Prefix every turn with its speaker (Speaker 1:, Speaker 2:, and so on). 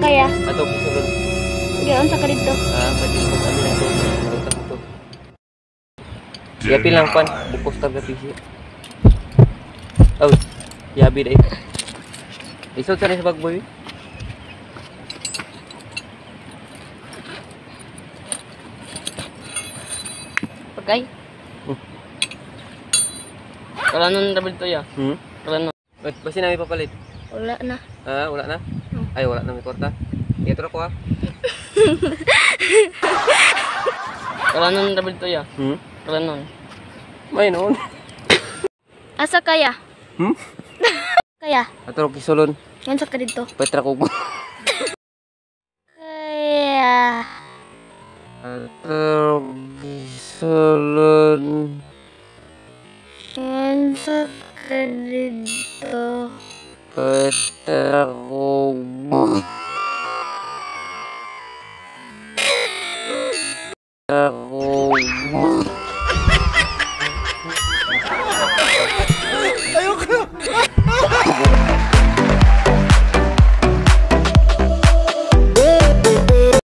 Speaker 1: kaya?
Speaker 2: Ato kisulod.
Speaker 1: Giunsa ka didto?
Speaker 2: Ah, pwede ko kami lang to. Malutan ko. Yapi lang pan, bukos taga PC. Oh, yabi dai. Isod sa ni sa bagboy.
Speaker 3: Pagkay. Wala nun double to ya.
Speaker 2: Hmm?
Speaker 3: Wala nun.
Speaker 2: Wait, basi na may papalit.
Speaker 1: Wala na.
Speaker 2: Ah, wala na? Ay, wala na may kwarta. Ito ko ah.
Speaker 3: Wala nun double to ya.
Speaker 2: Hmm?
Speaker 3: Wala nun.
Speaker 2: May noon.
Speaker 1: Asa kaya?
Speaker 2: Hmm?
Speaker 1: Kaya?
Speaker 2: Ato kisulon.
Speaker 1: Giunsa ka didto?
Speaker 2: Petra ko.
Speaker 1: Kaya.
Speaker 2: Ato kisulon.
Speaker 1: Giunsa ka didto?
Speaker 2: Petra ko. Petra ko.